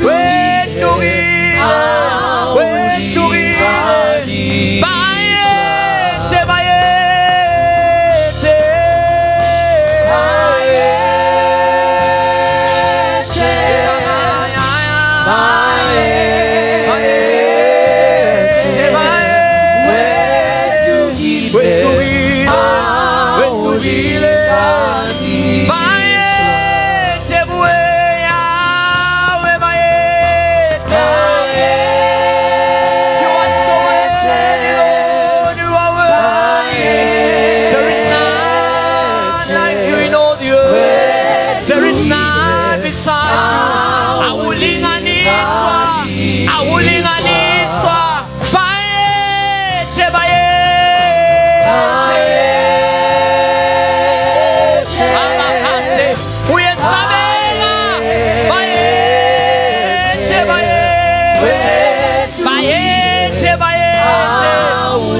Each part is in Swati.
Wehlukile, wehlukile. Bayethe, bayethe. Bayethe, bayethe. Wehlukile, wehlukile. Bayethe kuwe Yahweh, bayethe. You are so worthy, Lord, you are worthy. There is none like you in all the earth. There is none besides you. Awulinganiswa, awulinganiswa. Bayethe, bayethe. Amakase, uyesabeka. Bayethe, bayethe. Bayethe, bayethe.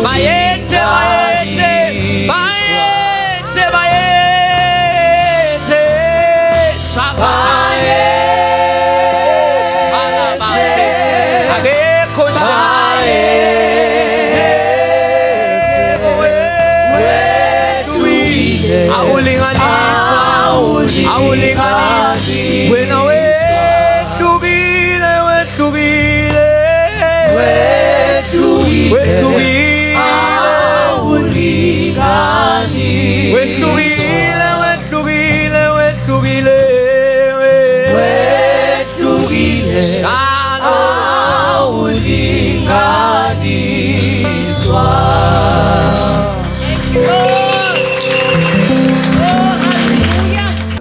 Bayethe, bayethe. Bayethe, bayethe. Shabaye. Shalabase. Akekho njengaye. Awulinganiswa, awulinganiswa. Wena wehlukile, wehlukile. Wehlukile. Wehlukile, wehlukile, wehlukile. Shalom.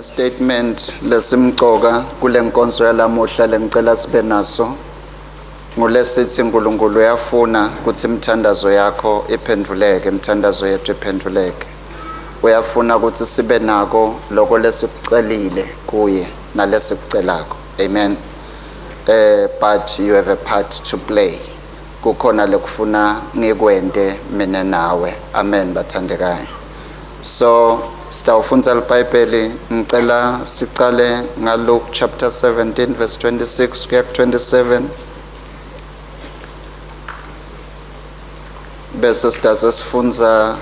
Statement lesimcoka kule nkonzo yalamuhla lengicela sibe naso ngulesithi uNkulunkulu uyafuna ukuthi imithandazo yakho iphenduleke, imithandazo yethu iphenduleke. Uyafuna ukuthi sibe nako lokho lesikucelile kuye nalesikucelako. Amen. But you have a part to play. Kukhona lekufuna ngikwente mina nawe. Amen bathandekayo. So sitawufundza liBhayibheli, ngicela sicale nga Luke chapter 17 verse 26 kuya ku 27. Bese sidaze sifundza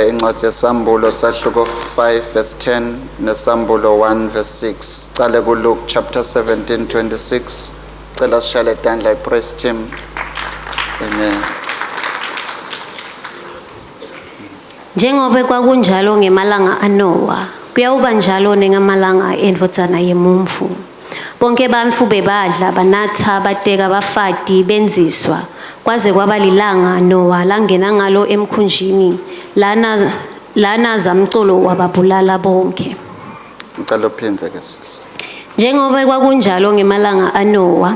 incwadi yeSambulo sahluko 5 verse 10 neSambulo 1 verse 6. Cale ku Luke chapter 17 26. Cela sishale tandla i-praise team. Amen. Njengobe kwakunjalo ngemalanga aNowa, kuyawuba njalo nengamalanga endvodzana yemuntfu. Bonke bantfu bebadla, banatsa, bateka bafati, benziswa, kwaze kwaba lilanga Nowa langena ngalo emkhunjini, lana lana zamcolo wababulala bonke. Ngicela uphindze ke sisi. Njengobe kwakunjalo ngemalanga aNowa,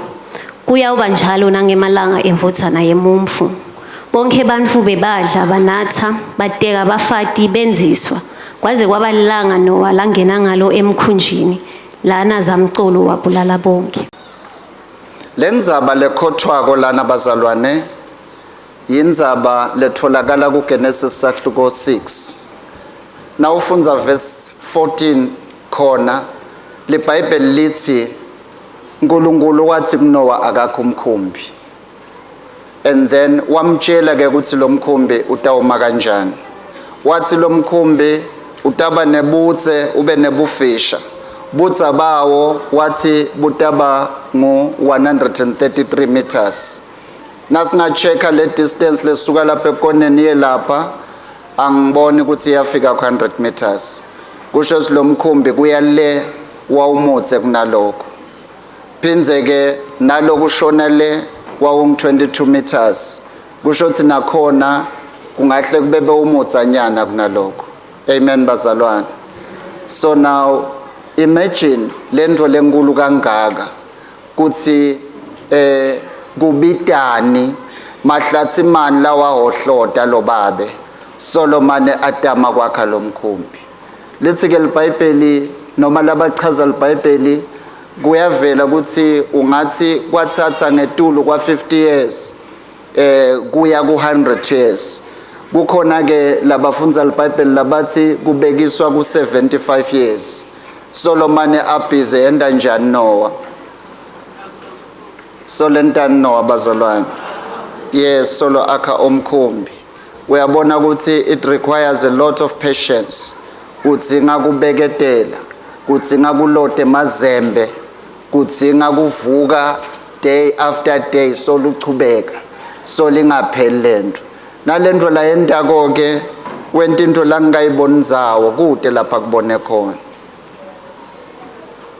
kuyawuba njalo nangemalanga endvodzana yemuntfu. Bonke bantfu bebadla, banatsa, bateka bafati, benziswa, kwaze kwaba lilanga Nowa langena ngalo emkhunjini, lana zamcolo wabulala bonke. Lendzaba lekhothwako lana bazalwane yindzaba letholakala kuGenesis sahluko 6. Nawufundza verse 14 khona liBhayibheli lithi uNkulunkulu wathi kuNoah akakho umkhumbi. And then wamtshela ke ukuthi lo mkhumbi utawuma kanjani. Wathi lo mkhumbi utaba nebutse ube nebufisha. Butsa bawo wathi butaba ngu 133 meters. Nasinga-check-a le distance lesuka lapha ekoneni iye lapha, angiboni ukuthi iyafika ku 100 meters. Kusho ukuthi lo mkhumbi kuya le wawumutse kunalokho. Phindze ke nalokushona le wawungu 22 meters. Kusho ukuthi nakhona kungahle kube bewumutsanyana kunalokho. Amen bazalwane. So now imagine lento lenkulu kangaka kuthi kubitani mahlatsi mani lawahohlota lo babe Solomane atama kwakha lo mkhumbi. Lithi ke liBhayibheli noma labachaza liBhayibheli kuyavela ukuthi ungathi kwathatha ngetulu kwa 50 years kuya ku 100 years. Kukhona ke labafundza liBhayibheli labathi kubekiswa ku 75 years. Solomane abhize enda njani Noah? Solentani Noah bazalwane? Yes, solo akha umkhumbi. Uyabona ukuthi it requires a lot of patience. Kudzinga kubeketela, kudzinga kulote mazembe, kudzinga kuvuka day after day soluchubeka, solingapheli lento. Nalento la yentako ke wenta into la ngingayiboni ndzawo kude lapha kubone khona.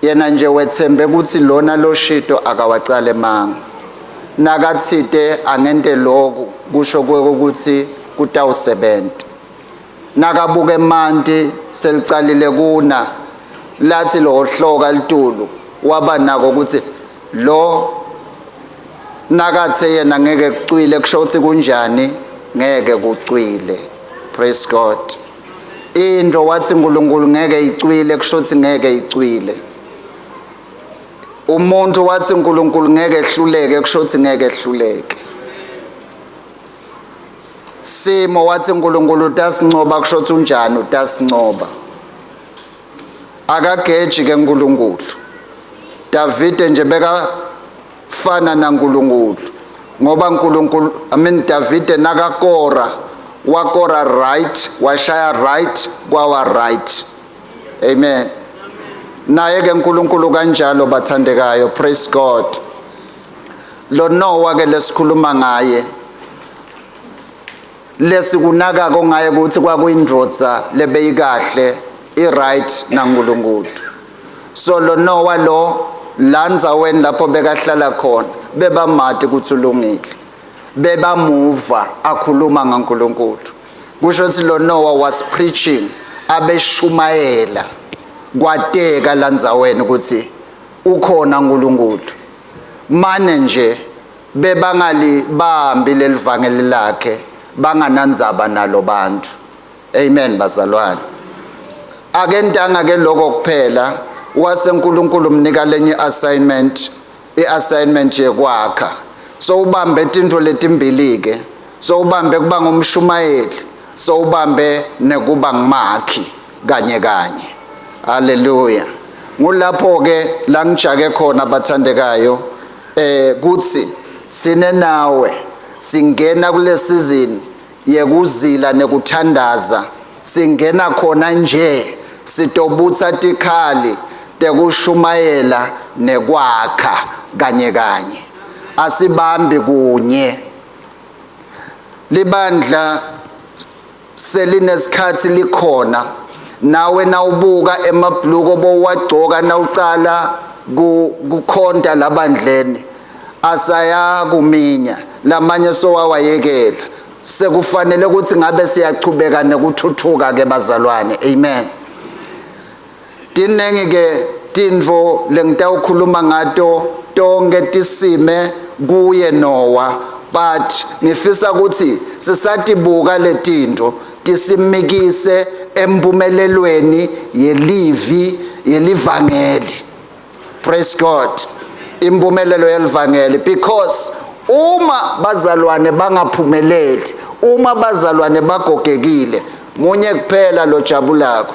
Yena nje wethembe ukuthi lona loshito akawacale manga. Nakatsite angente lokhu kusho ukuthi kutawusebenta. Nakabuka emanti selicalile kuna lathi lohloka litulu waba nako ukuthi lo nakathe yena ngeke kucwile kusho ukuthi kunjani ngeke kucwile. Praise God. Into wathi uNkulunkulu ngeke icwile kusho ukuthi ngeke icwile. Umuntu wathi uNkulunkulu ngeke ehluleke kusho ukuthi ngeke ehluleke. Simo wathi uNkulunkulu utasincoba kusho ukuthi unjani utasincoba. Akageji ke uNkulunkulu. Davide nje beka fana naNkulunkulu ngoba uNkulunkulu, I mean Davide nakakora wakora right, washaya right, kwawa right. Amen. Naye ke uNkulunkulu kanjalo bathandekayo. Praise God. Lo Noah ke lesikhuluma ngaye, lesikunakako ngaye ukuthi kwakuyindvodza lebeyikahle, i-right naNkulunkulu. So lo Noah lo la ndzaweni lapho bekahlala khona bebamati ukuthi ulungile, bebamuva akhuluma ngaNkulunkulu. Kusho ukuthi lo Noah was preaching, abeshumayela, kwateka landzaweni ukuthi ukhona uNkulunkulu. Mane nje bebangalibambi lelivangeli lakhe, banganandzaba nalo bantu. Amen bazalwane. Akentanga ke lokho kuphela, wase uNkulunkulu umnika lenye assignment, i-assignment yekwakha. So ubambe tintfo letimbili ke, so ubambe kuba ngumshumayeli, so ubambe nekuba ngumakhi kanye kanye. Haleluya. Ngulapho ke la ngijake khona bathandekayo, kuthi sine nawe singena kule season yekuzila nekuthandaza, singena khona nje sitobutsa tikhali tekushumayela nekwakha kanye kanye. Asibambi kunye. Libandla selinesikhathi likhona, nawe nawubuka emabhluko bowagcoka nawucala kukhonta labandleni asaya kuminya, lamanye sowawayekela. Sekufanele ukuthi ngabe siyachubeka nekuthuthuka ke bazalwane. Amen. Tinengi ke tintfo lengitawukhuluma ngato, tonke tisime kuye Noah, but ngifisa ukuthi sisatibuka letinto tisimikise empumelelweni yelivi yelivangeli. Praise God. Impumelelo yelivangeli, because uma bazalwane bangaphumeleli, uma bazalwane bagogekile, munye kuphela lojabulako,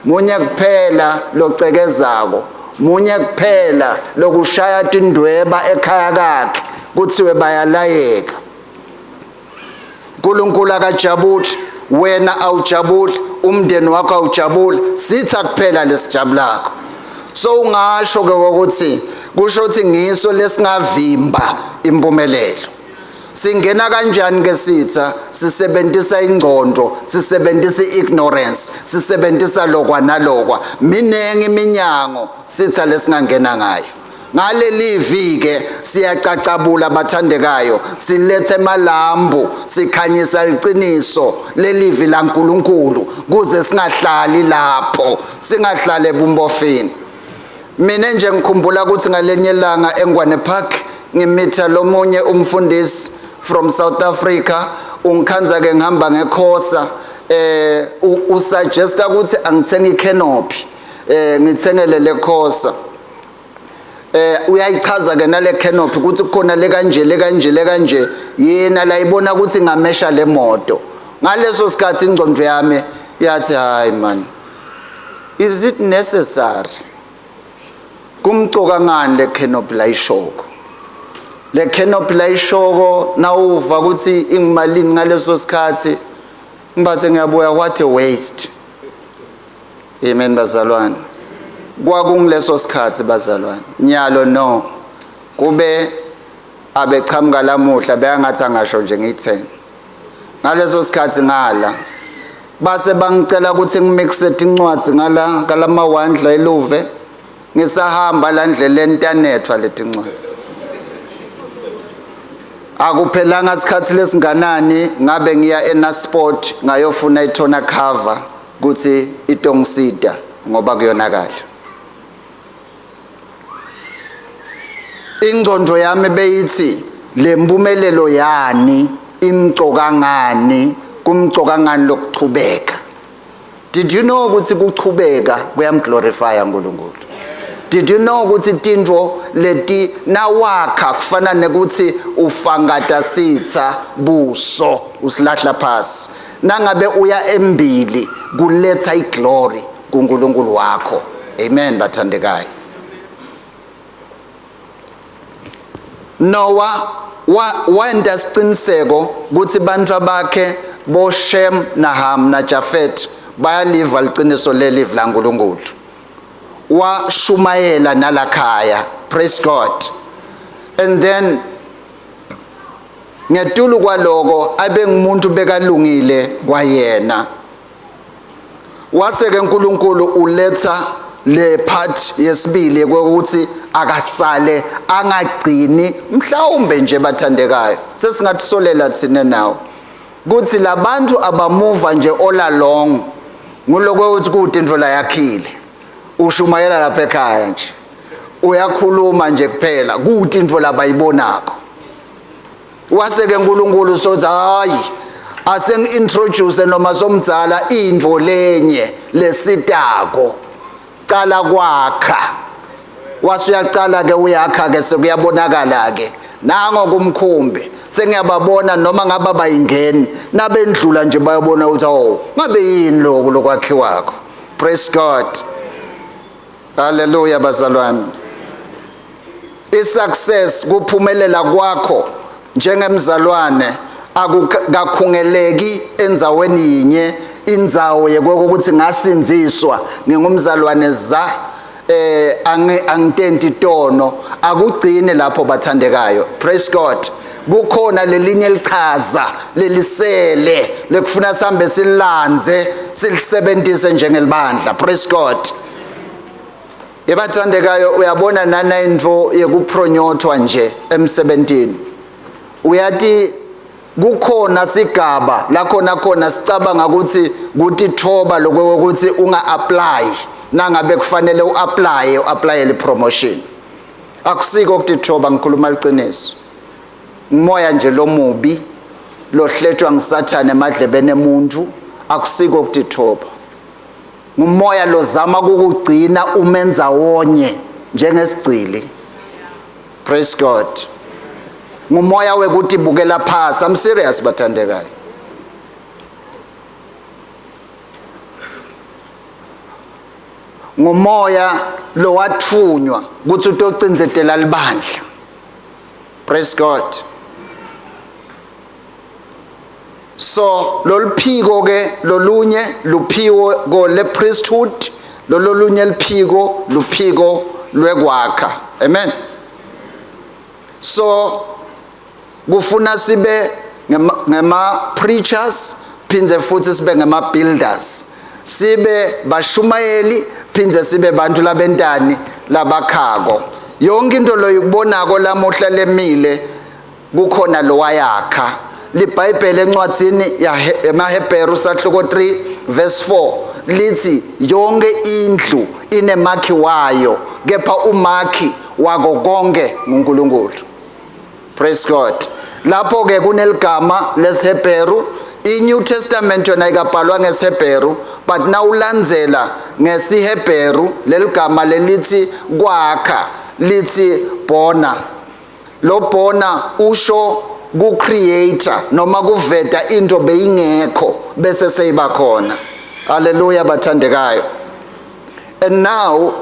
munye kuphela locekezako, munye kuphela lokushaya tindweba ekhaya kakhe kuthiwe bayalayeka. uNkulunkulu akajabuli, wena awujabuli, umndeni wakho awujabuli, sitha kuphela lesijabulako. So ungasho ke ukuthi kusho ukuthi ngiso lesingavimba impumelelo. Singena kanjani ke sitha? Sisebenzisa ingcondo, sisebenzisa ignorance, sisebenzisa lokwa nalokwa. Minengi iminyango sitha lesingangena ngayo. Ngaleli vike siyacacabula bathandekayo, silethe emalambu, sikhanyisa iqiniso lelivi laNkuluNkulu kuze singahlali lapho, singahlali ebumbofini. Mina nje ngikhumbula ukuthi ngalenye ilanga eNgwane Park ngimitha lomunye umfundisi from South Africa, ungikhanza ke ngihamba ngekhosa, usuggesta ukuthi angithenge icanopy, ngithengele lekhosa. Uyayichaza ke nale canopy ukuthi kukhona le kanje, le kanje, le kanje, yena la ibona ukuthi ngamesha le moto. Ngaleso sikhathi ingqondo yami yathi hayi man, is it necessary? Kumcoka ngani le canopy la ishoko? Le canopy layishoko nawuva ukuthi ingimalini ngaleso sikhathi, ngibathe ngiyabuya, what a waste. Amen bazalwane. Kwakungileso sikhathi bazalwane. Nyalo no. Kube abechamuka lamuhla beyangathi angasho nje ngiyithenge. Ngaleso sikhathi ngala base bangicela ukuthi ngimixe tincwadzi ngala kalamawandla eluve, ngisahamba la ndleleni tanethwa letincwadzi. Akuphelanga sikhathi lesinganani ngabe ngiya eNasport ngayofuna ithona cover ukuthi itongisida ngoba kuyonakala. Ingqondo yami beyithi lempumelelo yani imcoka ngani, kumcoka ngani lokuchubeka. Did you know ukuthi kuchubeka kuyamglorify uNkulunkulu? Did you know ukuthi tintfo leti nawakha kufana nekuthi ufangata sitha buso usilahla phasi, nangabe uya embili kuletha iglory kuNkulunkulu wakho. Amen bathandekayo. Noah wenta siciniseko kutsi bantfu bakhe boShem naHam naJafet bayaliva liciniso lelivi laNkulunkulu. Washumayela nalakhaya. Praise God. And then ngetulu kwaloko abe ngumuntu bekalungile kwayena. Wase ke uNkulunkulu uletha le part yesibili ukuthi akasale angagcini mhlawumbe nje bathandekayo. Sesingathisolela thina nawo kuthi labantu abamuva nje all along nguloko ukuthi kude into la yakhile, ushumayela lapha ekhaya nje, uyakhuluma nje kuphela, kude into labayibonako. Wase ke uNkulunkulu sothi hayi, asengi-introduce noma somdzala intfo lenye lesitako, cala kwakha. Wase uyaqala ke uyakha ke, sekuyabonakala ke nango kumkhumbi, sengiyababona noma ngaba bayingeni nabendlula nje bayabona ukuthi oh, ngabe yini lokhu lokwakhiwakho. Praise God. Hallelujah bazalwane. I-success, kuphumelela kwakho njengemzalwane akukakhungeleki endzaweni yinye, indzawo yekokuthi ngasindziswa ngingumzalwane za angitenti tono, akugcini lapho bathandekayo. Praise God. Kukhona lelinye lichaza lelisele lekufuna sihambe silandze silisebenzise njengelibandla. Praise God. Ebathandekayo, uyabona nana intfo yekupronyotwa nje emsebentini, uyati kukhona sigaba la khona khona sicabanga ukuthi kutithoba lokho ukuthi unga apply nangabe kufanele uapply, uapplyele promotion. Akusiko ukutithoba, ngikhuluma liqiniso. Umoya nje lomubi lohletshwa ngisathane emadlebeni emuntu, akusiko ukutithoba. Ngumoya lozama ukukugcina umenza wonye njengesigcili. Praise God. Ngumoya wekuthi bukela phasi. I'm serious bathandekayo. Ngumoya lowathunywa ukuthi utocindzetela libandla. Praise God. So loluphiko ke lolunye luphiko ko le priesthood, lololunye liphiko luphiko lwekwakha. Amen. So kufuna sibe ngema preachers, phindze futhi sibe ngema builders, sibe bashumayeli, phindze sibe bantu labentani labakhako. Yonke into loyibonako lamuhla lemile kukhona lowayakha. LiBhayibheli encwadzini yemaHebheru sahluko 3 verse 4 lithi yonke indlu inemakhi wayo, kepha umakhi wako konke nguNkulunkulu. Praise God. Lapho ke kuneligama lesiHebheru, iNew Testament yona ikabhalwa ngesiHebheru, but nawulandzela ngesiHebheru leligama lelithi kwakha lithi bona. Lo bona usho ku creator noma kuveta into beyingekho bese seyiba khona. Hallelujah bathandekayo. And now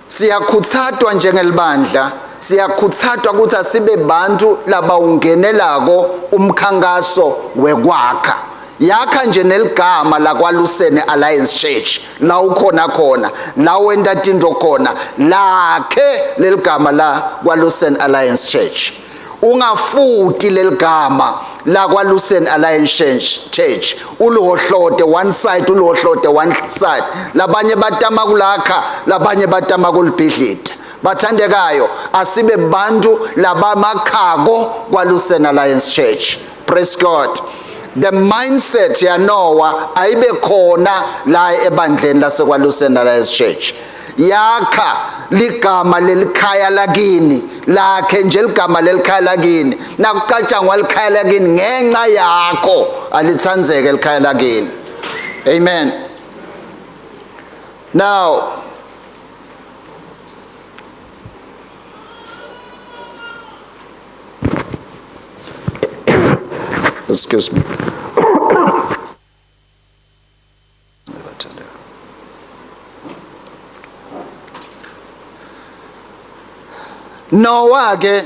siyakhutsatwa njengelibandla Siyakhutsatwa ukuthi asibe bantu labawungenelako umkhankaso wekwakha. Yakha nje neligama lakwaLusene Alliance Church la ukhona khona, la wenta tinto khona, lakhe leligama la kwaLusene Alliance Church. Ungafuti leligama lakwaLusen Alliance Church, ulihohlote one side, ulihohlote one side. Labanye batama kulakha, labanye batama kulibhidlita. Bathandekayo, asibe bantu labamakhako kwaLusen Alliance Church. Praise God. The mindset yaNoah ayibe khona la ebandleni lasekwaLusen Alliance Church. Yakha ligama lelikhaya lakini, lakhe nje ligama lelikhaya lakini. Nakucatshangwa likhaya lakini ngenxa yakho, alitsandzeke likhaya lakini. Amen. Now excuse me. Noah ke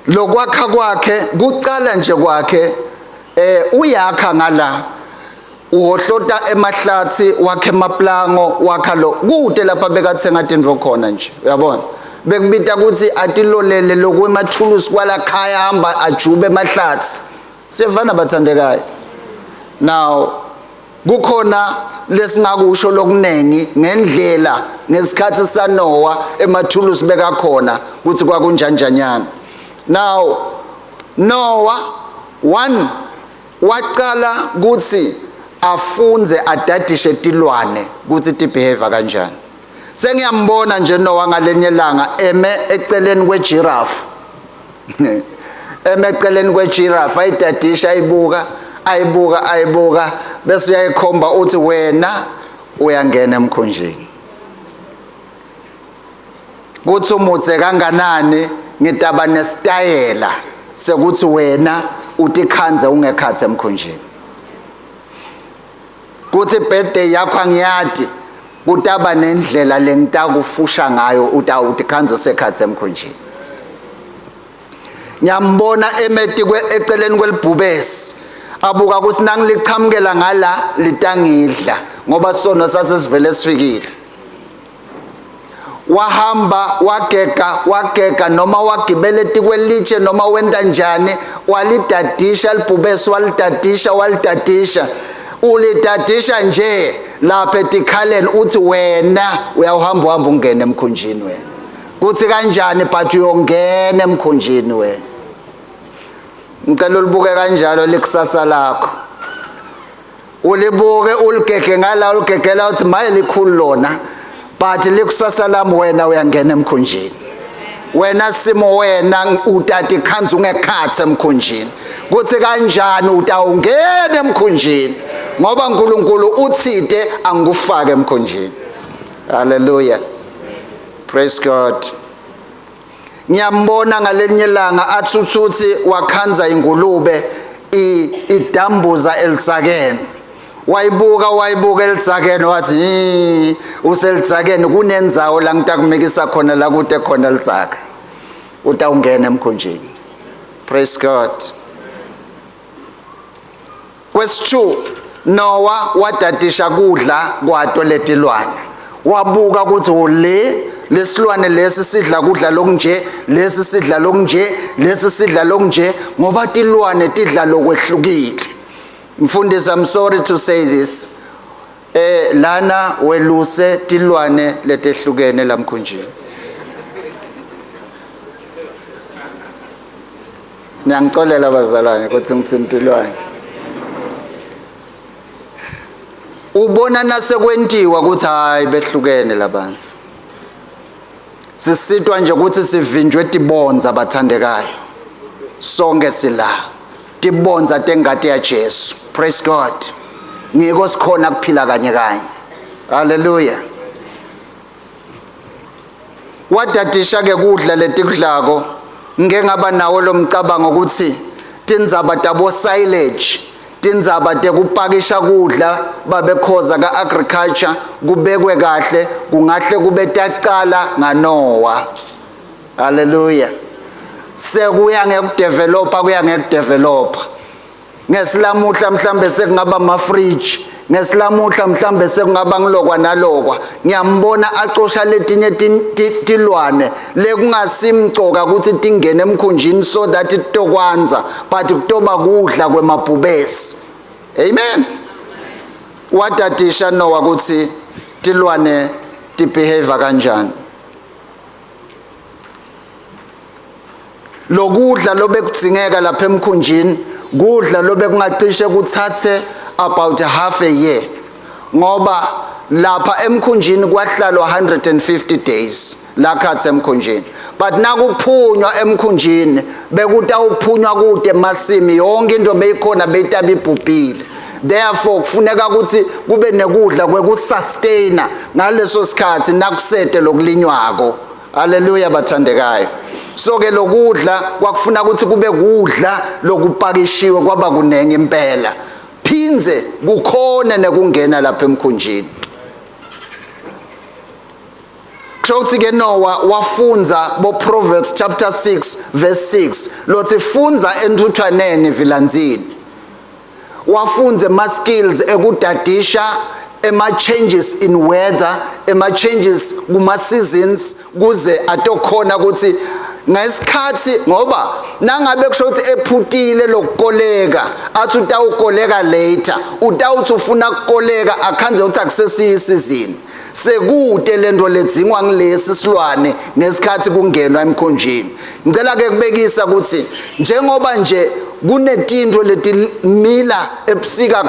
lokwakha kwakhe kucala nje kwakhe uyakha ngala uhohlota emahlathi wakhe emaplango wakha lo kude lapha bekathenga tintfo khona nje, uyabona bekubita ukuthi atilolele lokwemathulusi kwalakhaya, hamba ajube emahlathi. Siyavana bathandekayo. Now kukhona lesingakusho lokunengi ngendlela ngesikhathi saNoah emathulusi bekakhona ukuthi kwakunjanjanyana. Now Noah one waqala ukuthi afunze adadishe tilwane ukuthi tibehave kanjani. Sengiyambona nje Noah ngalenye ilanga eme eceleni kwegiraffe. Eme eceleni kwegiraffe ayidadisha, ayibuka, ayibuka, ayibuka, bese uyayikhomba uthi wena uyangena emkhunjini. Kuthi umutse kanganani ngitaba nesitayela sekuthi wena utikhandze ungekhatsi emkhunjini. Kuthi birthday yakho angiyati, kutaba nendlela lengitakufusha ngayo utawutikhandze usekhatsi emkhunjini. Ngiyambona emetikwe eceleni kwelibhubesi abuka ukuthi nangiliqhamukela ngala litangidla ngoba sono sasesivele sifikile. Wahamba wagega, wagega noma wagibela etikwelitshe noma wenta njani, walidadisha libhubesi, walidadisha, walidadisha. Ulidadisha nje lapha etikhaleni uthi wena uyawuhamba uhamba ungene emkhunjini wena. Kuthi kanjani but uyongena emkhunjini wena. Ngicela ulibuke kanjalo likusasa lakho. Ulibuke uligege ngala uligegela uthi maye likhulu lona, but likusasa lami wena uyangena emkhunjini. Wena simo wena utati khanzu ungekhatsi emkhunjini. Kuthi kanjani utawungena emkhunjini ngoba uNkulunkulu uthite angikufake emkhunjini. Hallelujah. Praise God. Ngiyambona ngalenye ilanga athuthutsi wakhanza ingulube idambuza elitsakeni. Wayibuka, wayibuka elitsakeni wathi, Hii, uselitsakeni kunendzawo la ngitakumikisa khona la kute khona litsaka. Utawungena emkhunjini. Praise God. Verse 2, Noah wadadisha kudla kwato letilwane. Wabuka ukuthi le lesilwane lesi sidla kudla lokunje, lesi sidla lokunje, lesi sidla lokunje, ngoba tilwane tidla lokwehlukile. Mfundisi, I'm sorry to say this. Lana weluse tilwane letehlukene lamkhunjini. Ngiyangicolela bazalwane ukuthi ngithintilwane. Ubona nasekwentiwa ukuthi hayi behlukene labantu. Sisitwa nje ukuthi sivinjwe tibonza bathandekayo. Sonke sila. Tibonza tengati ya Jesu. Praise God. Ngiko sikhona kuphila kanye kanye. Hallelujah. Wadadisha ke kudla letikudlako. Ngike ngaba nawo lo mcabango ukuthi tindzaba tabo silage, tindzaba tekupakisha kudla babekhoza ka agriculture kubekwe kahle, kungahle kube tacala ngaNoah. Hallelujah. Sekuya ngekudevelopa, kuya ngekudevelopa. Ngesilamuhla mhlambe sekungaba ama fridge, ngesilamuhla mhlambe sekungaba ngilokwa nalokwa. Ngiyambona acosha letinye tilwane lekungasimcoka ukuthi tingene emkhunjini so that titokwanza, but kutoba kudla kwemabhubesi. Amen. Wadadisha Noah ukuthi tilwane tibehave kanjani. Lokudla lobekudzingeka lapha emkhunjini, kudla lobekungacishe kuthathe about half a year, ngoba lapha emkhunjini kwahlalwa 150 days lakhatsi emkhunjini. But nakuphunywa emkhunjini bekutawuphunywa kude emasimi, yonke into beyikhona beyitabe ibhubhile. Therefore kufuneka ukuthi kube nekudla kwekusustaina ngaleso sikhathi nakusete lokulinywako. Haleluya bathandekayo. So ke lokudla kwakufuna ukuthi kube kudla lokupakishiwe kwaba kunengi impela, phindze kukhona nekungena lapha emkhunjini. Kusho ukuthi ke Noah wafunza bo Proverbs chapter 6 verse 6 lothi fundza entuthwaneni vilanzini. Wafunza ema skills ekudadisha, ema changes in weather, ema changes kuma seasons, kuze atokhona ukuthi ngesikhathi, ngoba nangabe kusho ukuthi ephutile lokukoleka, athi utawukoleka later, utawuthi ufuna kukoleka akhanze ukuthi akusesiyi season, sekude lento ledzingwa ngilesi silwane ngesikhathi kungenwa emkhunjini. Ngicela ke kubekisa ukuthi njengoba nje kunetinto letimila ebusika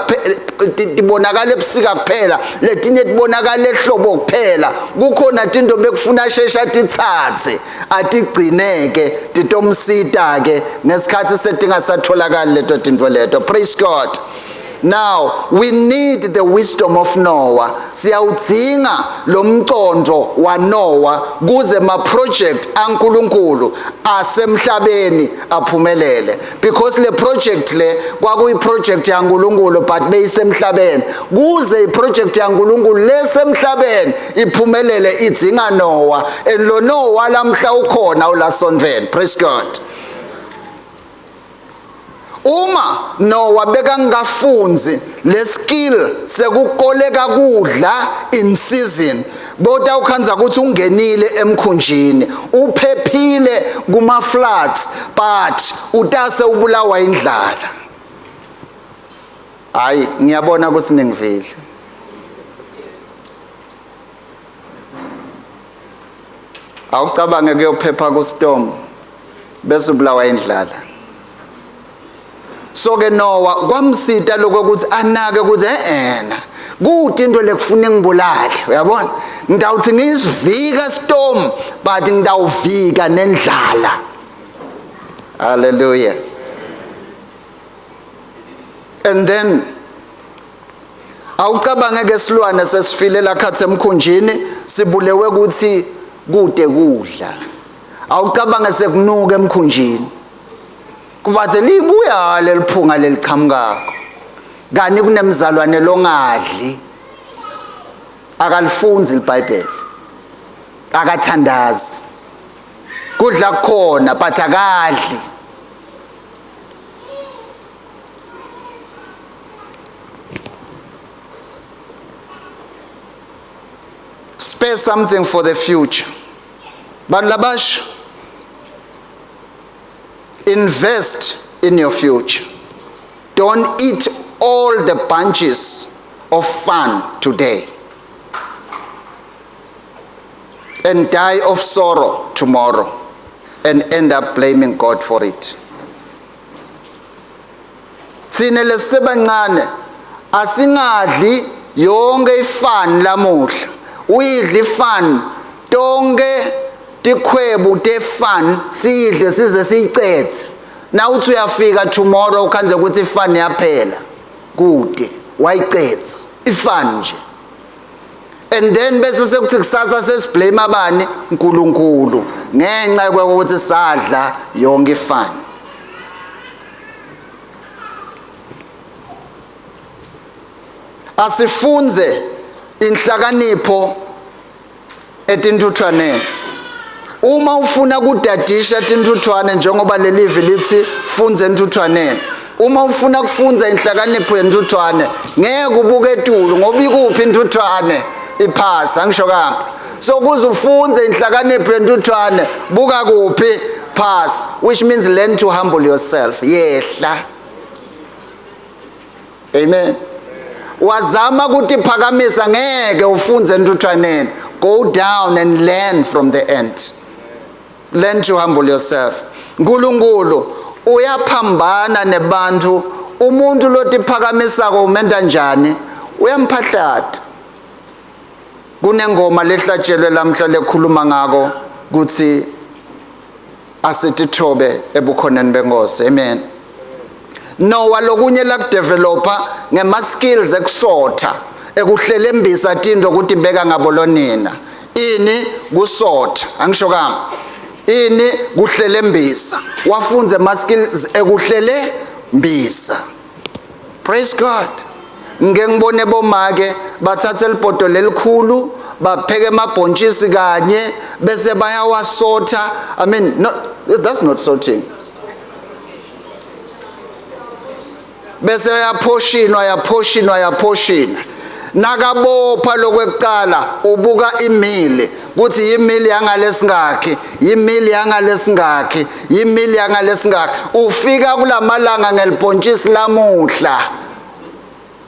tibonakala ebusika kuphela, letinye tibonakala ehlobo kuphela, kukhona tinto bekufuna shesha titsatse atigcineke titomsita ke ngesikhathi setingasatholakali leto tinto leto. Praise God. Now we need the wisdom of Noah. Siyawudzinga lo mqondo waNoah kuze ma project aNkulunkulu asemhlabeni aphumelele, because le project le kwakuyi project yaNkulunkulu but beyisemhlabeni. Kuze i project yaNkulunkulu lesemhlabeni iphumelele idzinga Noah, and lo Noah lamhla ukhona ulasontweni. Praise God. Uma Noah bekangafunzi le skill sekukoleka kudla in season, bota ukhanza ukuthi ungenile emkhunjini uphephile kuma floods, but utase ubulawa indlala. Hayi, ngiyabona ukuthi ningivile. Awucabange kuyophepha ku storm bese ubulawa indlala. So ke Noah kwamsita lokho ukuthi anake ukuthi ehena kude into lekufuna ngibulale, uyabona, ngidawuthi ngizivika storm but ngidawuvika nendlala. Hallelujah. And then awucabange ke silwane sesifile lakhathe emkhunjini sibulewe ukuthi kude kudla. Awucabange sekunuka emkhunjini, kubathe libuya leliphunga lelichamukako, kani kunemzalwane longadli, akalifunzi iBhayibheli, akathandazi, kudla kukhona but akadli. Spare something for the future. Bantu labasha, invest in your future. Don't eat all the bunches of fun today and die of sorrow tomorrow and end up blaming God for it. Thina lesisebancane asingadli yonke ifani lamuhla. Uyidla ifani tonke tikhwebu tefani, siyidle size siyicethe. Na uthi uyafika tomorrow ukhanze ukuthi ifani yaphela kude, wayicetha ifani nje. And then bese sekuthi kusasa sesiblame abani? uNkulunkulu, ngenxa yokuthi sadla yonke ifani. Asifunze inhlakanipho etintuthwaneni. Uma ufuna kudadisha tinthuthwane, njengoba lelivi lithi fundze entuthwaneni, uma ufuna kufundza inhlakanipho yentuthwane, ngeke ubuke etulu ngoba ikuphi intuthwane iphasi, angisho kanga. So kuze ufunze inhlakanipho yentuthwane, buka kuphi? Phasi, which means learn to humble yourself. Yehla. Amen. Wazama kutiphakamisa, ngeke ufunze entuthwaneni. Go down and learn from the ant. Learn to humble yourself. Nkulunkulu uyaphambana nebantu. Umuntu lotiphakamisako umenta njani? Uyamphahlata. Kunengoma lehlatshelwe lamhla lekhuluma ngako kuthi asitithobe ebukhoneni benkosi. Amen. Noah lokunye lakudevelopa ngema skills ekusotha, ekuhlelembisa tinto ukuthi beka ngabolonina. Ini kusotha, angisho kami. Ini kuhlelembisa. Wafunze ama skills ekuhlelembisa. Praise God. Ngike ngibone bomake bathathe libhodo lelikhulu bapheke amabhontshisi kanye bese bayawasotha. I mean, no, that's not sorting. Bese yaphoshinwa, yaphoshinwa, yaphoshina. Nakabopha lokwekuqala ubuka imili kuthi yimili yangalesingakhi, yimili yangalesingakhi, yimili yangalesingakhi. Ufika kulamalanga ngelibhontshisi lamuhla.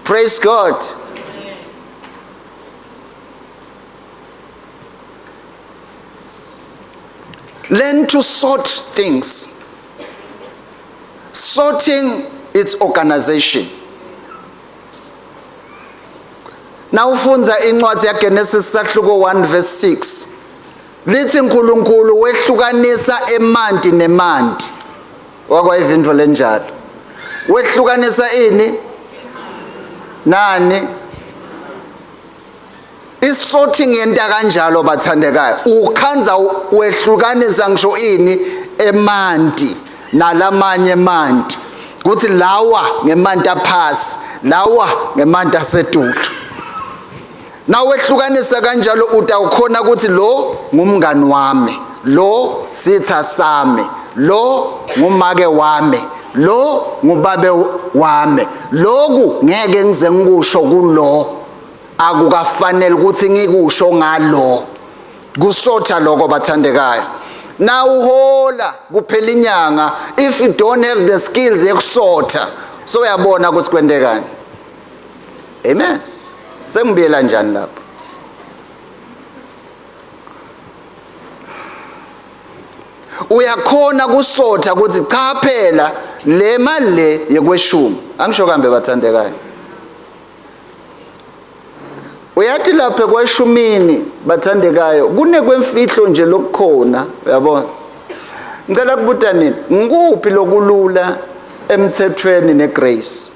Praise God. Learn to sort things. Sorting its organization. Nawufundza incwadi yaGenesis sahluko 1 verse 6, lithi uNkulunkulu wehlukanisa emanti nemanti. Wakwayiva lenjalo. Wehlukanisa ini? Nani? Isorting yenta kanjalo bathandekayo. Ukhanza wehlukanisa ngisho ini emanti nalamanye emanti. Kuthi lawa ngemanti aphasi, lawa ngemanti asetulu. Nawehlukanisa kanjalo utawukhona ukuthi lo ngumngani wami, lo sitha sami, lo ngumake wami, lo ngubabe wami. Loku ngeke ngize ngikusho kulo, akukafanele ukuthi ngikusho ngalo. Kusotha lokho bathandekayo. Na uhola kuphela inyanga, if you don't have the skills yekusotha, so uyabona ukuthi kwentekani. Amen. Sengibuyela njani lapho? Uyakhona kusotha ukuthi cha phela le mali le yekweshumi. Angisho kambe bathandekayo. Uyathi lapha ekweshumini bathandekayo kunekwemfihlo nje lokukhona, uyabona. Ngicela kubuta nini, ngikuphi lokulula emthethweni negrace?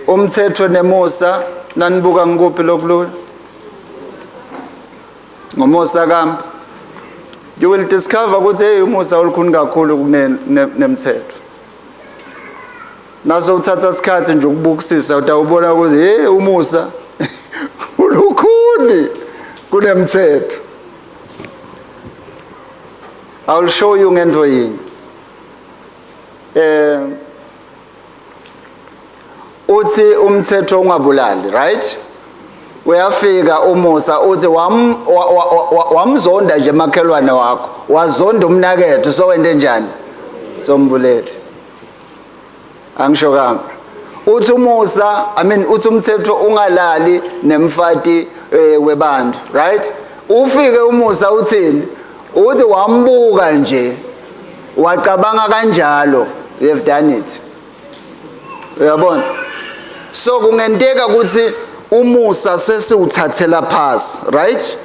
Umthetho nemusa, nanibuka ngikuphi lokulula? Ngomusa kambe. You will discover ukuthi hey, umusa olukhuni kakhulu kunemthetho. Naso uthatha isikhathi nje ukubukisisa, utawubona ukuthi hey, umusa ulukhuni kunemthetho. I will show you ngento yinye. Uthi umthetho ungabulali, right? Uyafika umusa uthi wamzonda nje makhelwane wakho, wazonda umnakethu, so wente njani? Sombulethi. Angisho kambe. Uthi umusa, I mean uthi umthetho ungalali nemfati webantu, right? Ufike umusa uthini? Uthi wambuka nje, wacabanga kanjalo, you have done it. Uyabona? So kungenteka ukuthi umusa sesiwuthathela phasi, right?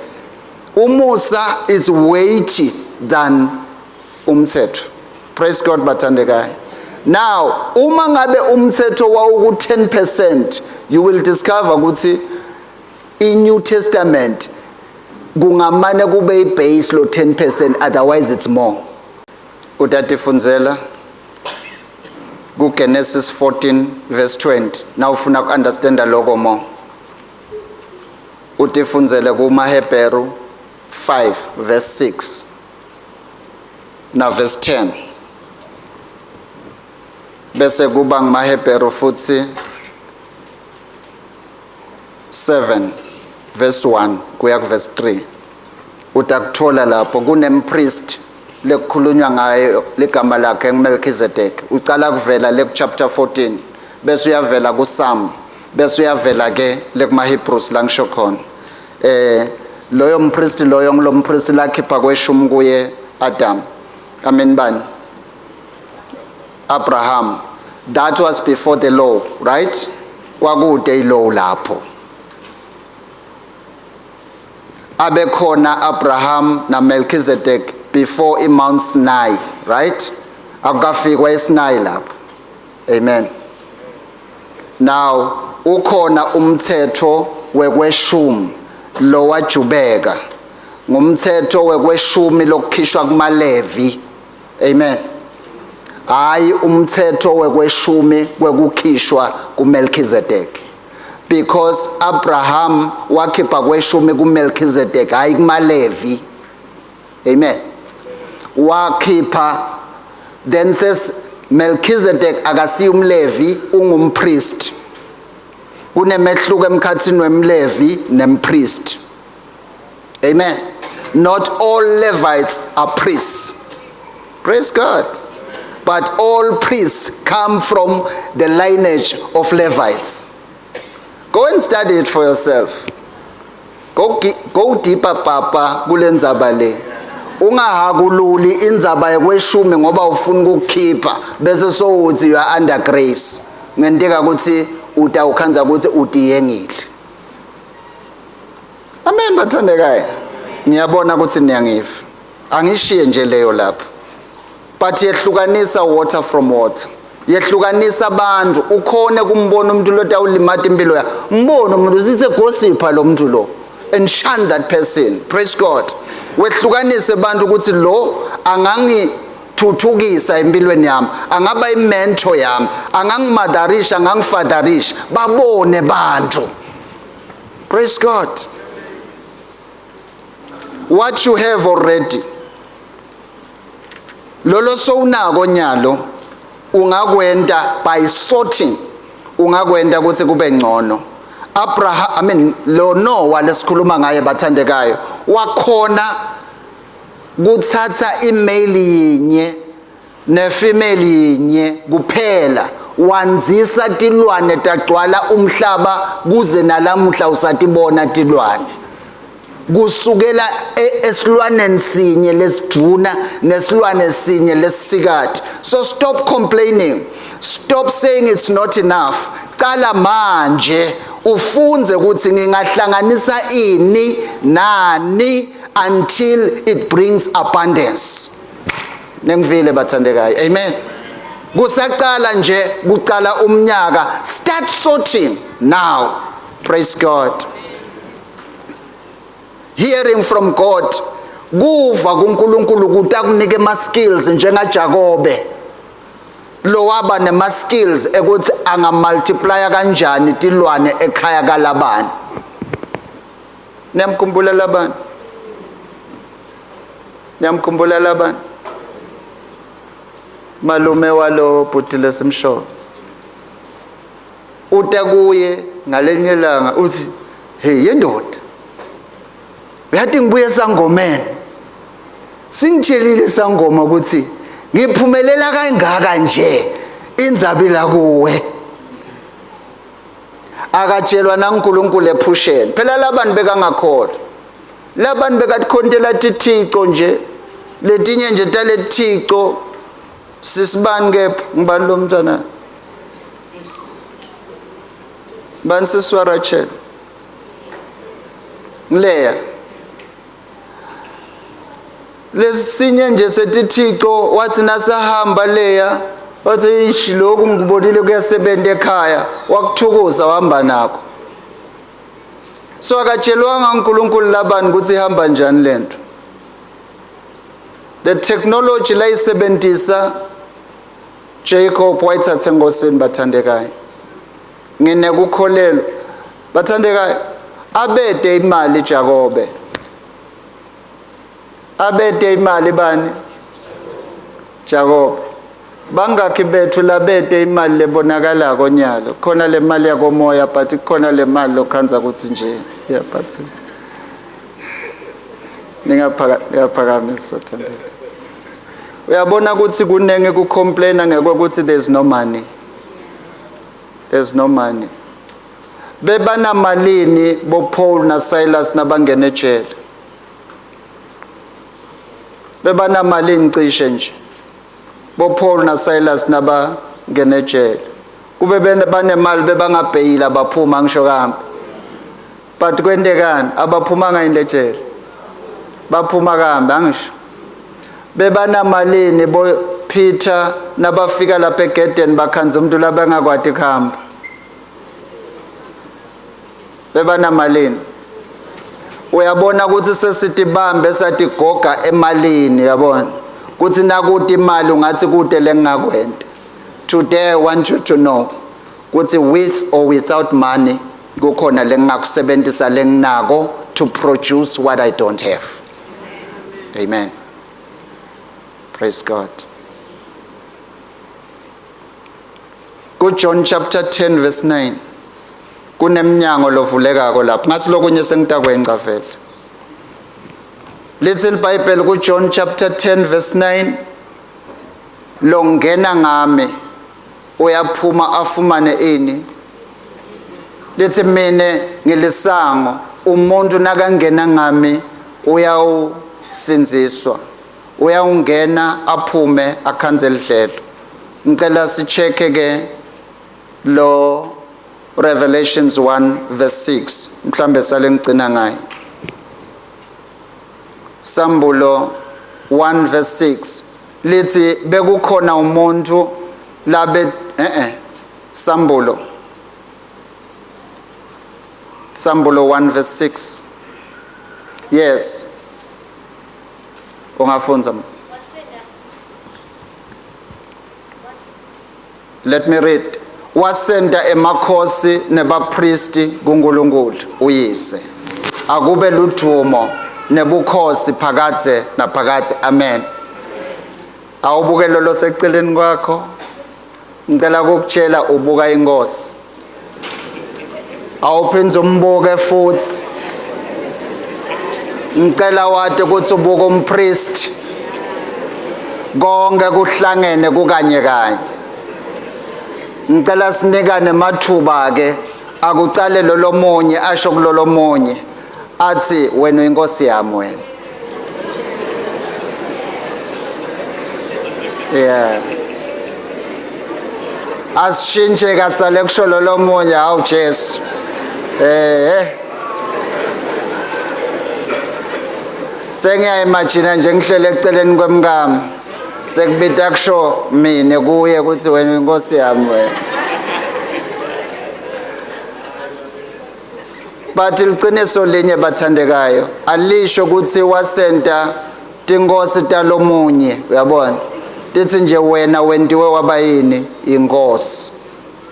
Umusa is weighty than umthetho. Praise God bathandekayo. Now, uma ngabe umthetho wawuku 10%, you will discover ukuthi i-New Testament kungamane kube ibase lo 10%, otherwise it's more. Utatifundzela Ku Genesis 14 verse 20. Nawufuna ku-understanda loko mo, utifundzele kumaHebheru 5 verse 6 na verse 10, bese kuba ngumaHebheru futhi 7 verse 1 kuya ku verse 3. Utakuthola lapho kunempriest lekukhulunywa ngayo, ligama lakhe nguMelchizedek. Ucala kuvela le chapter 14, bese uyavela kuPsalm, bese uyavela ke lekuma Hebrews la ngisho khona. Loyo mpriest, loyo ngilompriest lakhipha kweshumi kuye Adam, amen, bani, Abraham. That was before the law, right? Kwakude ilaw lapho abekhona Abraham na Melchizedek before iMount Sinai, right? Akukafikwa eSinai lapho, amen. Now ukhona umthetho wekweshumi lo wajubeka, ngumthetho wekweshumi lokukhishwa kumaLevi, amen, hayi umthetho wekweshumi kwekukhishwa kuMelchizedek, because Abraham wakhipha kweshumi kuMelchizedek, hayi kumaLevi, amen. Wakhipha, then says Melchizedek akasiyo umLevi, ungumpriest. Kunemehluko emkhathini wemLevi nempriest, amen. Not all Levites are priests, praise God, but all priests come from the lineage of Levites. Go and study it for yourself. Go deeper, papa, kulendzaba le. Ungahakululi indzaba yekweshumi ngoba ufuna ukukhipha bese sowuthi you are under grace. Ngenteka ukuthi utawukhandza ukuthi utiyengile. Amen, bathandekayo. Ngiyabona ukuthi niyangiva. Angishiye nje leyo lapho. But yehlukanisa water from water. Yehlukanisa abantu, ukhone kumbona umuntu lo tawulimata impilo yakho. Mbone umuntu sithe gossip lo muntu lo and shun that person. Praise God. Wehlukanise abantu ukuthi lo angangithuthukisa empilweni yami, angaba imentor yami, angangimatherisha, angangifatherisha, babone bantu. Praise God. What you have already, lolo sowunako nyalo, ungakwenta by sorting, ungakwenta ukuthi kube ngcono. Abraham, I mean, lo Noah lesikhuluma ngaye, bathandekayo, wakhona kuthatha imale yinye nefemale yinye kuphela, wanzisa tilwane tagcwala umhlaba kuze nalamuhla usatibona tilwane kusukela esilwaneni sinye lesidvuna nesilwane sinye lesisikati. So stop complaining, stop saying it's not enough. Cala manje ufunze ukuthi ngingahlanganisa ini nani until it brings abundance. Nengivile, bathandekayo, amen. Kusaqala nje kuqala umnyaka, start sorting now. Praise God. Hearing from God, kuva kuNkulunkulu kutakunike ama skills njenga Jakobe lo waba nema skills ekuthi angamultiplya kanjani tilwane ekhaya kaLabani. Niyamkhumbula Labani? Niyamkhumbula Labani, malume walo bhuti lesimsho? Uta kuye ngalenye ilanga uthi, "Hey yendoda, uyathi ngibuye sangomeni, singitshelile sangoma ukuthi ngiphumelela kangaka nje, indzaba ila kuwe." Akatshelwa naNkulunkulu ephusheni phela. Labantu bekangakholwa, labantu bekatikhontela tithico nje, letinye nje talethico. Sisibani kepha? Ngibani lo mntwana? Bani sisi waRachel? Ngileya lesinye nje setithico. Wathi nasahamba leya, wathi, "Ish, lokhu ngikubonile kuyasebenza ekhaya." Wakuthukuza wahamba nakho. So akatshelwanga uNkulunkulu Labani ukuthi ihamba njani lento. The technology layisebenzisa Jacob wayithatha enkosini bathandekayo. Nginekukholelwa bathandekayo abede imali Jakobe. Abede imali bani? Jakobe. Bangakhi bethu labete imali lebonakalako nyalo. Khona le mali yakomoya but khona le mali lokhanza ukuthi nje yeah but ningaphakamisa thandeka. Uyabona ukuthi kunenge kucomplaina ngekwekuthi there's no money. There's no money. Bebanamalini bo Paul na Silas nabangena ejele. Bebanamalini cishe nje. Bo Paul na Silas nabangena ejele. Kube banemali bebangabheyila baphuma ngisho kambe. But kwentekani abaphumanga yini lejele? Baphuma kambe angisho. Bebanamalini bo Peter nabafika lapha egedeni bakhanza umuntu labangakwati kuhamba. Bebanamalini. Uyabona ukuthi sesitibambe satigoga emalini yabona. Kuthi nakuti imali ungathi kude lengingakwenta. Today I want you to know ukuthi with or without money kukhona lengingakusebenzisa lenginako to produce what I don't have. Amen. Praise God. Ku John chapter 10 verse 9 kunemnyango lovulekako lapho ngathi lokunye sengitakwenca vele. Lithi iBhayibheli ku John chapter 10 verse 9 longena ngami uyaphuma afumane ini. Lithi mine ngilisango, umuntu nakangena ngami uyawusindziswa, uyawungena aphume akhanze lidlelo. Ngicela sicheke ke lo Revelations 1 verse 6 mhlambe sale ngigcina ngayo. Sambulo 1 verse 6 lithi bekukhona umuntu labe Sambulo Sambulo 1 verse 6. Yes. Ungafunza. Let me read. Wasenda emakhosi nebapristi kuNkulunkulu uyise. Akube ludumo nebukhosi phakadze naphakadze. Amen. Awubuke lolo seceleni kwakho. Ngicela ukukutshela ubuka inkosi. Awuphinde umbuke futhi. Ngicela wati ukuthi ubuka umpriest. Konke kuhlangene kukanye kanye. Ngicela sinikane amathuba ke akucale lolomunye asho kulolomunye athi wena uyinkosi yami wena. Yeah. Asishintshe kasale kusho lolomunye hawu Jesu. Eh. Sengiya imagine nje ngihlele eceleni kwemkami. Sekubita kusho mina kuye ukuthi wena inkosi yami wena. But liqiniso linye bathandekayo alisho ukuthi wasenta tinkosi talomunye uyabona lithi nje wena wentiwe waba yini inkosi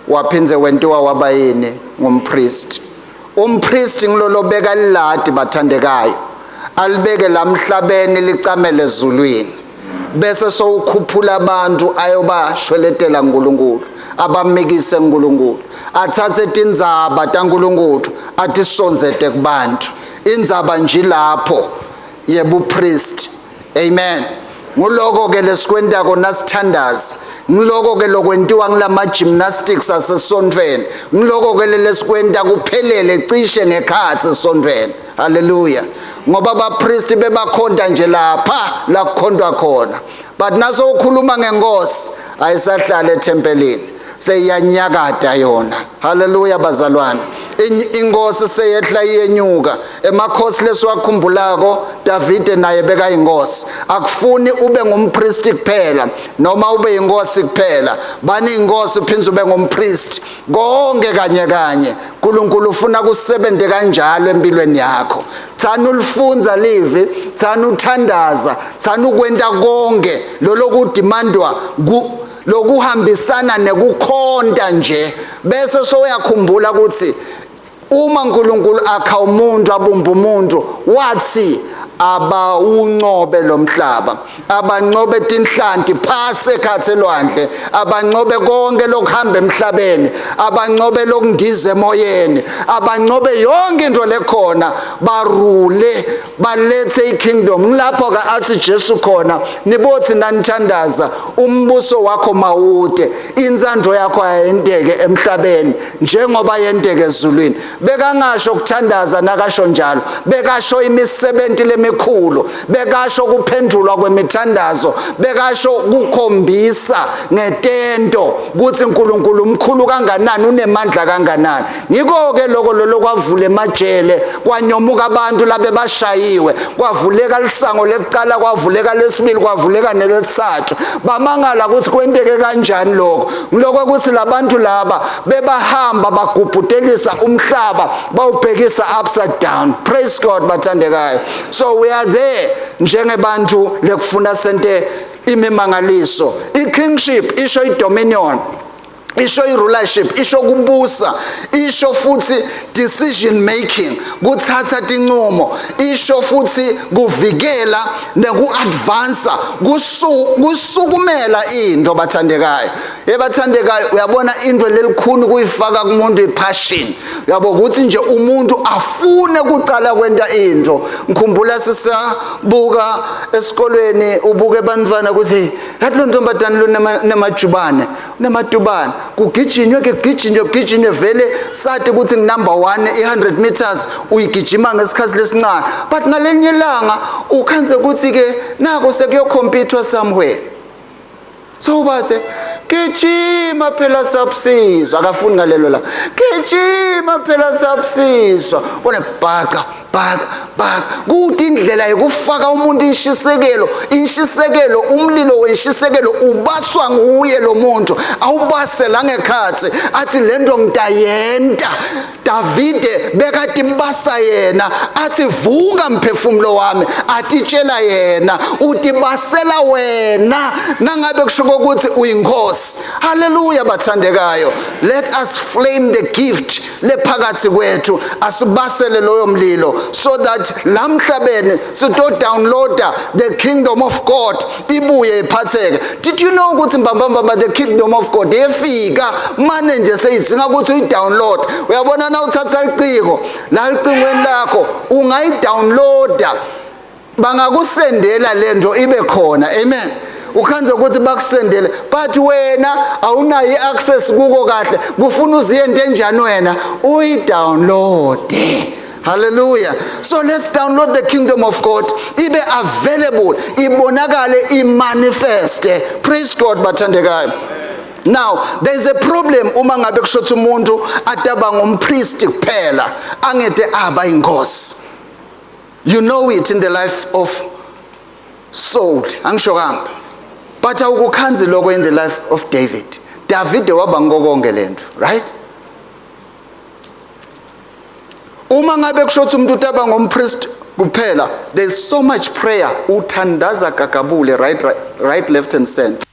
waphindze wentiwa waba yini ngumpriest. Umpriest ngilolobeka liladi bathandekayo alibeke lamhlabeni licamele ezulwini bese sowukhuphula abantu ayobashweletela uNkulunkulu abamikise uNkulunkulu athathe tindzaba taNkulunkulu atisondzete kubantu indzaba nje lapho yebupriest. Amen. Nguloko ke lesikwentako nasithandaza, ngiloko ke lokwentiwa ngilama gymnastics asesontfweni, ngiloko ke lesikwenta kuphelele cishe ngekhatsi esontfweni. Hallelujah. Ngoba abapristi bebakhonta nje lapha la kukhontwa khona, but naso ukhuluma ngenkosi ayisahlala ethempelini, seyiyanyakata yona. Hallelujah bazalwane. Inkosi seyehla iyenyuka. Emakhosi lesiwakhumbulako Davide naye bekayinkosi. Akufuni ube ngumpristi kuphela noma ube yinkosi kuphela, bani inkosi uphindze ube ngumpristi, konke kanye kanye. uNkulunkulu ufuna kusebenze kanjalo empilweni yakho. Thana ulifunza livi, thana uthandaza, thana ukwenta konke lolo kudimandwa ku Lokuhambisana nekukhonta nje bese soyakhumbula ukuthi uma uNkulunkulu akha umuntu, abumba umuntu, wathi abawuncobe lo mhlaba, abancobe tinhlanti phasi ekhatsi elwandle, abancobe konke lokuhamba emhlabeni, abancobe lokundiza emoyeni, abancobe yonke into lekhona, barule, balethe ikingdom. Ngilapho ke athi Jesu khona, nibothi nanithandaza, umbuso wakho mawude, intsandvo yakho ayenteke emhlabeni njengoba yenteke ezulwini. Bekangasho ukuthandaza nakasho njalo, bekasho imisebenzi lemikhulu, bekasho kuphendulwa kwemithandazo, bekasho kukhombisa ngetento ukuthi uNkulunkulu umkhulu kanganani, unemandla kanganani. Ngiko ke lokho lolo kwavula emajele, kwanyomuka abantu labe bashayiwe, kwavuleka lisango lekuqala, kwavuleka lesibili, kwavuleka nelesithathu. Bamangala ukuthi kwenteke kanjani lokho. Ngiloko ukuthi labantu laba bebahamba bagubhutelisa umhlaba, bawubhekisa upside down. Praise God bathandekayo. So we are there njengebantu lekufuna sente imimangaliso. I-kingship isho i-dominion, isho i-rulership, isho kubusa, isho futhi decision making, kuthatha tincumo, isho futhi kuvikela neku-advansa, kusukumela into bathandekayo. Ebathandekayo, uyabona into lelikhuni kuyifaka kumuntu ipassion, uyabo ukuthi nje umuntu afune kucala kwenta into. Ngikhumbula sisabuka esikolweni, ubuke abantwana ukuthi yathi lo ntombazane lo namajubane, namatubane, kugijinywe ke, kugijinywe, kugijinywe, vele sathi ukuthi number 1 i-100 meters uyigijima ngesikhathi lesincane, but ngalenye ilanga ukhanze ukuthi ke nako sekuyokhompyuthwa somewhere, so bathe gijima phela sabusizwa, akafuni ngalelo la, gijima phela sabusizwa, bona bhaca bhaca bhaca. Kuthi indlela yokufaka umuntu inshisekelo, inshisekelo, umlilo wenshisekelo ubaswa nguye lo muntu, awubase la ngekhatsi athi lento ngitayenta. Davide bekatibasa yena athi vuka mphefumulo wami, atitshela yena utibasela wena nangabe kusho ukuthi uyinkosi. Haleluya bathandekayo, let us flame the gift lephakathi kwethu, asibasele loyo mlilo so that lamhlabeni sito downloada the kingdom of God ibuye iphatheke. Did you know ukuthi mbambambamba the kingdom of God yefika mane nje seyidzinga ukuthi uyidownload? Uyabona na uthatha liciko la licingweni lakho ungayidownloada, bangakusendela lento ibe khona. Amen. Ukhanze ukuthi bakusendele, but wena awunayo i-access kuko kahle, kufuna uziyente enjani wena uyidownload. Hallelujah. So let's download the kingdom of God, ibe available, ibonakale, imanifeste. Praise God bathandekayo. Now there is a problem uma ngabe kusho umuntu ataba ngumpriest kuphela, angete aba inkosi. You know it in the life of Saul, angisho kamba, but awukukhanzi lokho in the life of David. David waba ngokonke lento, right? Uma ngabe kusho ukuthi umuntu utaba ngumpriest kuphela, there's so much prayer, uthandaza gagabule right, right, right, left and center.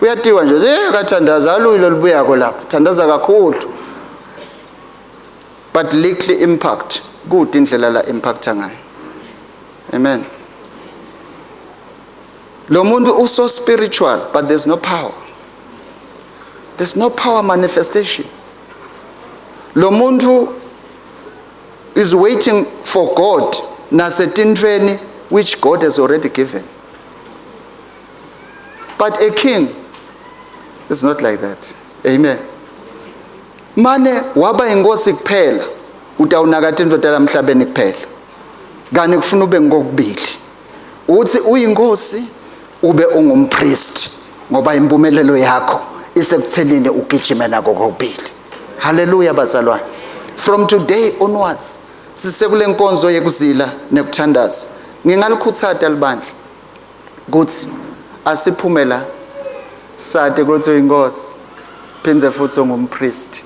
Uyatiwa nje, kathandaza aluyilo libuyako lapha, thandaza kakhulu. But little impact, kude indlela la impacta ngayo. Amen. Lo muntu uso spiritual, but there's no power. There's no power manifestation. Lo muntu is waiting for God nasetintweni which God has already given. But a king is not like that. Amen. Mane waba inkosi kuphela, utawunaka tintfo talamhlabeni kuphela. Kani kufuna ube ngokubili. Uthi uyinkosi ube ungumpriest, ngoba impumelelo yakho isekuthenini ugijime nako kokubili. Hallelujah bazalwane. From today onwards sisekule nkonzo yekuzila nekuthandaza. Ngingalikhuthaza libandla kuthi asiphumela sade kuthi uyinkosi phindze futhi ungumpriest,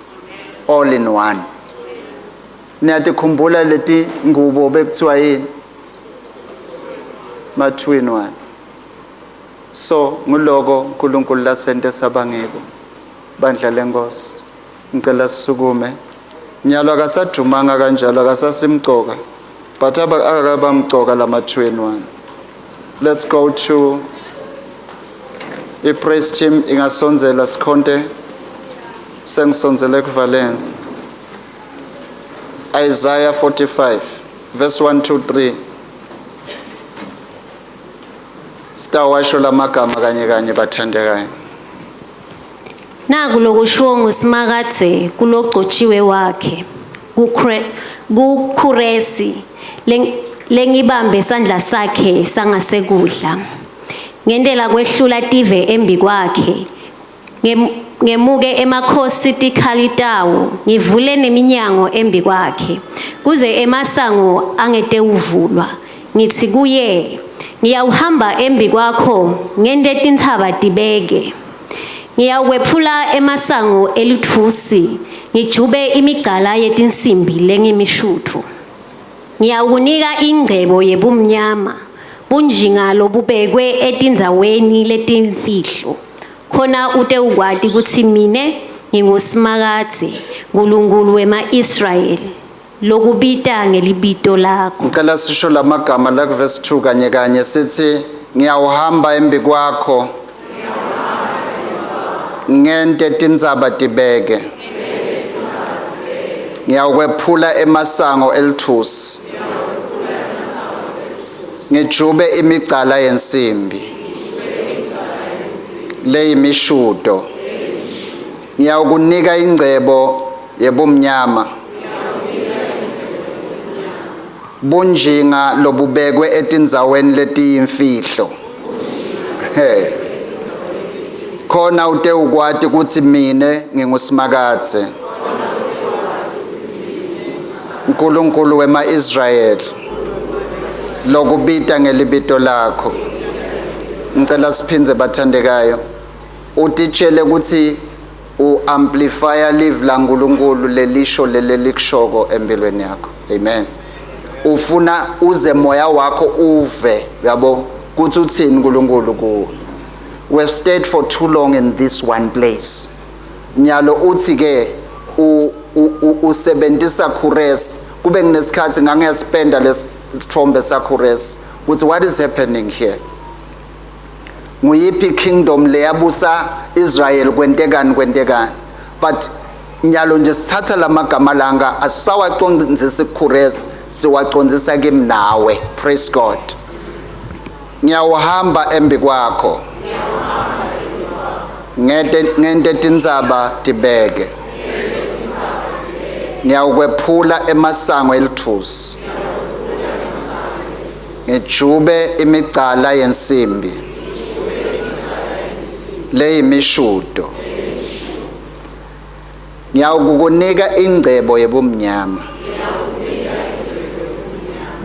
all in one. Niyatikhumbula leti ngubo bekuthiwa yini? Ma two in one. So nguloko uNkulunkulu lasente sabangiko. Bandla lenkosi, ngicela sisukume. Nyalo akasadumanga kanjalo, akasasimcoka, but akakabamcoka lama 2 in 1. Let's go to i-praise team, ingasondzela sikhonte, sengisondzele ekuvaleni. Isaiah 45 verse 1 2 3. Sitawasho lamagama kanye kanye, bathandekayo. Naku lokushiwo nguSimakadze kulogcotjiwe wakhe, kuKhuresi, lengibambe sandla sakhe sangasekudla. Ngendlela kwehlula tive embikwakhe, ngemuke emakhosi tikhali tawo, ngivule neminyango embikwakhe, kuze emasango angetewuvulwa. Ngithi kuye, ngiyawuhamba embikwakho, ngente tintsaba tibeke. Ngiyawukwephula emasango elitfusi, ngijube imigcala yetinsimbi lengemishuthu. Ngiyawukunika ingcebo yebumnyama, bunjinga lobubekwe etindzaweni letimfihlo, khona utewukwati kutsi mine nginguSimakadze, Nkulunkulu wema-Israyeli, lokubita ngelibito lakho. Ngicela sisho lamagama la verse 2 kanye kanye, sithi ngiyawuhamba embikwakho, ngente tintsaba tibeke, ngiyawukwephula emasango elithusi, ngijube imigcala yensimbi leyimishudo, ngiyawukunika ingcebo yebumnyama, bunjinga lobubekwe etindzaweni letiyimfihlo. He, khona utewukwati kutsi mine nginguSimakadze, Nkulunkulu wema-Israyeli, lokubita ngelibito lakho. Ngicela siphindze, bathandekayo. Utitshele ukuthi u-amplifya live laNkulunkulu lelisho leli likushoko empilweni yakho. Amen. Ufuna uze moya wakho uve, yabo, kuthi uthini uNkulunkulu kuwe. We have stayed for too long in this one place. Nyalo uthi ke usebenzisa Kures, kube kunesikhathi ngangiyaspenda lesithombe saKures ukuthi what is happening here, nguyiphi kingdom leyabusa Israel, kwentekani kwentekani. But nyalo nje sithatha lamagama langa, asisawacondzisi kuKures, siwacondzisa kimi nawe. Praise God. Ngiyawuhamba embikwakho, ngente ngente tintsaba tibeke, ngiyawukwephula emasango elithusi, ngijube imigcala yensimbi leyimishudo, ngiyawukukunika ingcebo yebumnyama,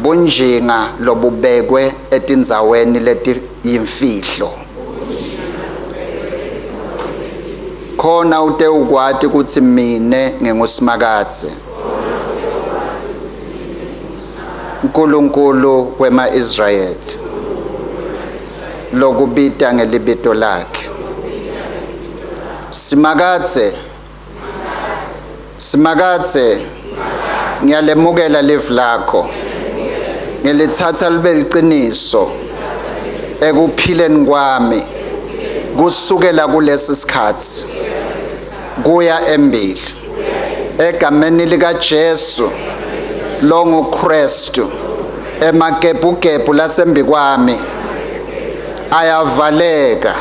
bunjinga lobubekwe etindzaweni letiyimfihlo, khona utewukwati kutsi mine nginguSimakadze, Nkulunkulu wema-Israyeli, lokubita ngelibito lakhe. Simakadze, Simakadze, ngiyalemukela live lakho, ngilitsatsa libe liciniso ekuphileni kwami kusukela kulesi sikhathi kuya embili, egameni lika Jesu longuKristu. Emagebhugebhu lasembikwami ayavaleka,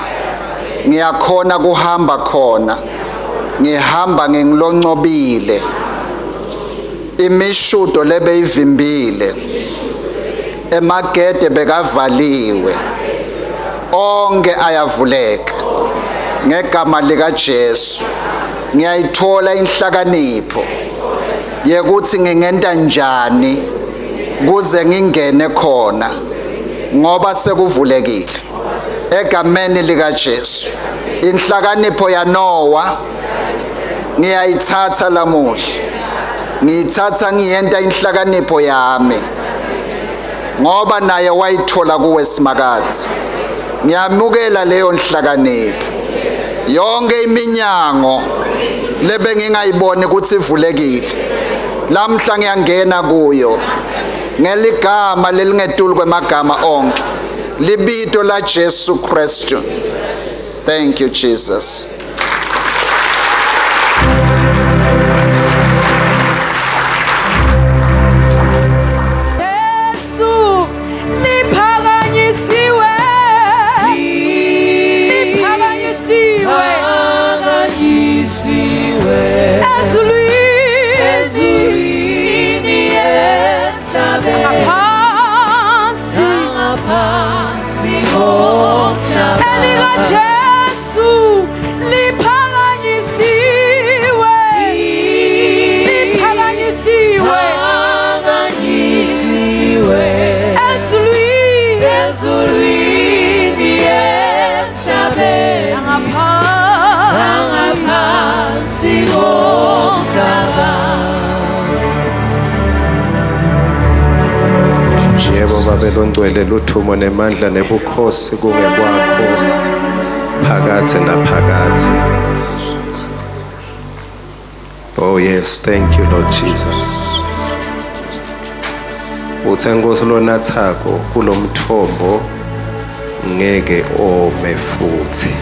ngiyakhona kuhamba khona, ngihamba ngingiloncobile. Imishudo lebeyivimbile, emagede bekavaliwe, onke ayavuleka ngegama lika Jesu. Ngiyayithola inhlakanipho yekuthi ngingenta njani kuze ngingene khona, ngoba sekuvulekile egameni lika Jesu. Inhlakanipho yaNoah ngiyayithatha lamuhla, ngiyithatha ngiyenta inhlakanipho yami, ngoba naye wayithola kuwe, Simakadze. Ngiyamukela leyo nhlakanipho. Yonke iminyango lebengingayiboni ukuthi ivulekile, lamhla ngiyangena kuyo ngeligama lelingetulu kwemagama onke, libito la Jesu Kristu. Thank you, Jesus. Jesu liphakanyisiwe, liphakanyisiwe ezulwini, ngaphansi elika Jesu liphakanyisiwe, liphakanyisiwe ezulwini, ngaphansi. Yebo babe longcwele, luthumo nemandla nebukhosi kungekwakho phakathe naphakathe. Oh yes, thank you, Lord Jesus. Uthe Nkosi lonathako kulomthombo ngeke ome futhi.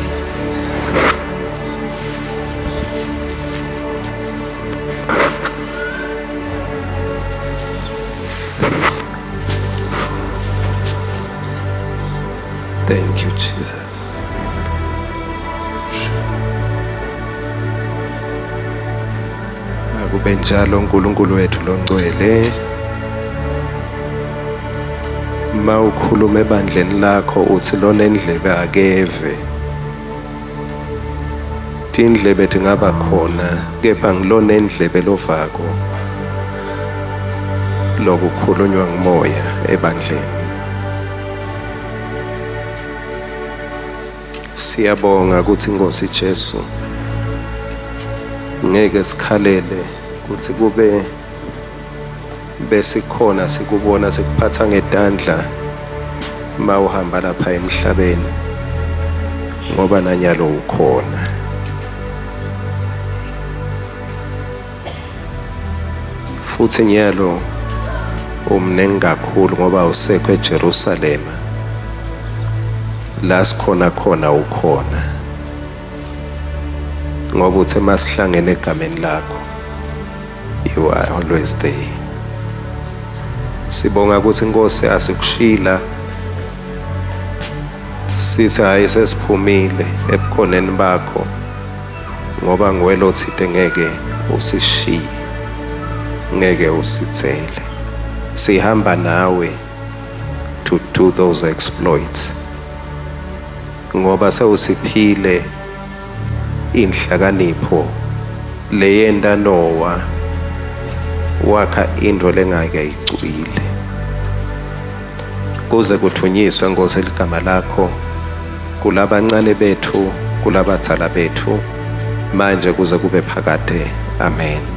Thank you, Jesus. Akube njalo uNkulunkulu wethu longcwele. Mawukhuluma ebandleni lakho uthi lonendlebe akeve. Tindlebe tingaba khona kepha ngilonendlebe lovako lokukhulunywa ngumoya ebandleni. Siyabonga ukuthi Nkosi Jesu ngeke sikhalele ukuthi kube besikhona sikubona sikuphatha ngedandla mawuhamba lapha emhlabeni, ngoba nanyalo ukhona. Futhi nyalo umnengi kakhulu ngoba usekho eJerusalema, la sikhona khona ukhona, ngoba uthe masihlangene egameni lakho, you are always there. Sibonga ukuthi Nkosi asikushila sithi hayi sesiphumile ebukhoneni bakho, ngoba nguwe lothite ngeke usishiye, ngeke usithele. Sihamba nawe to do those exploits, ngoba sewusiphile inhlakanipho leyenta Noah wakha into lengake icwile, kuze kuthunyiswe Nkosi ligama lakho kulabancane bethu, kulabadzala bethu, manje kuze kube phakade. Amen.